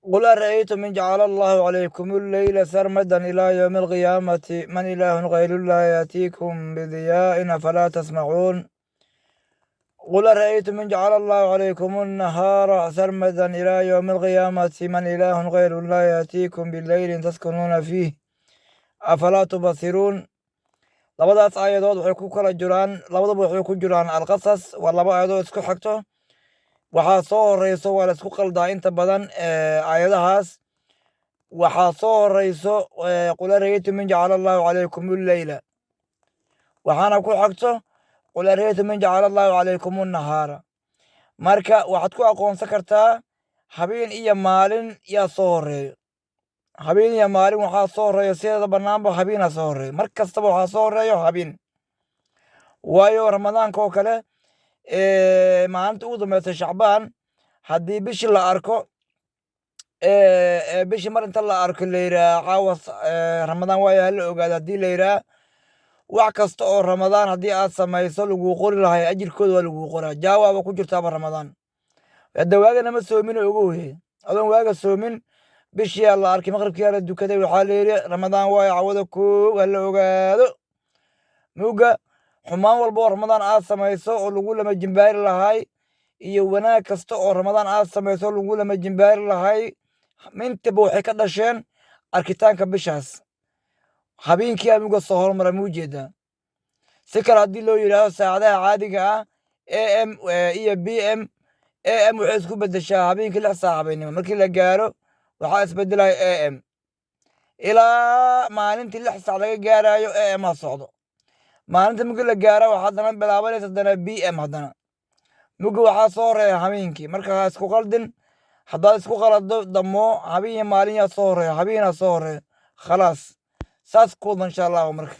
Qul ara'aytum in jacala Allahu calaykum alleyla sarmadan ilaa yowmi alqiyaamati man ilaahun gayrullahi yaatiikum bidiyaa'in afalaa tasmacuun. Qul ara'aytum in jacala Allahu calaykum annahaara sarmadan ilaa yowmi alqiyaamati man ilaahun gayrullahi yaatiikum bileylin taskunuuna fiih afalaa tubasiruun. Labadaas aayadood waxay ku kala jiraan, labadaba waxay ku jiraan Alqasas. Waa laba aayadood isku xigto. Waxaa soo horeyso, waa la isku qaldaa inta badan aayadahaas. Waxaa soo horeyso "Qul ara'aytum in jacala Allahu calaykum alleyla", waxaana ku xigto "Qul ara'aytum in jacala Allahu calaykum annahaara". Marka waxaad ku aqoonsan kartaa habeen iyo maalin yaa soo horeeyo. Habeen iyo maalin waxaa soo horeeyo, sideeda banaanba habeenaa soo horeeyo. Mar kastaba waxaa soo horeeyo habeen, waayo Ramadaanka oo kale, maalinta ugu dambeysa Shacbaan, haddii bishii la arko, bishii mar inta la arko la yidhaha "Caawa Ramadaan waayo, hala ogaado", haddii la yidhaha, wax kasta oo Ramadaan haddii aad samayso laguu qori lahay, ajirkooda waa laguu qoraa. Jaawaaba ku jirtaaba Ramadaan. Hadda waagana ma soomin, ogow. Adoon waaga soomin bishiyaa la arkay, maqribkiyaa la dukaday, waxaa la yidhi "Ramadaan waayo cawada koog, hala ogaado". Muga xumaan walba oo Ramadaan aad samayso oo lagu lama jimbaari lahay iyo wanaag kasta oo Ramadaan aad samayso oo lagu lama jimbaari lahay, intaba waxay ka dhasheen arkitaanka bishaas. Habeenkii amuga soo hormara, muu jeedaa? Si kale haddii loo yidhaahdo, saacadaha caadiga ah AM iyo PM, AM waxay isku beddeshaa habeenkii 6 saac habeenimo markii la gaaro. Waxaa isbedelaya AM. Ilaa maalintii 6 saac laga gaarayo AM ha socdo. Maalinta markii la gaaro waxaa haddana bilaabanaysa haddana PM. Haddana muga waxaa soo horeeya habeenkii. Marka ha isku qaldin. Haddaad isku qalado damo, habeen iyo maalin yaa soo horeeya? Habeenaa soo horeeya. Khalaas, saas ku wada insha Allahu. Marka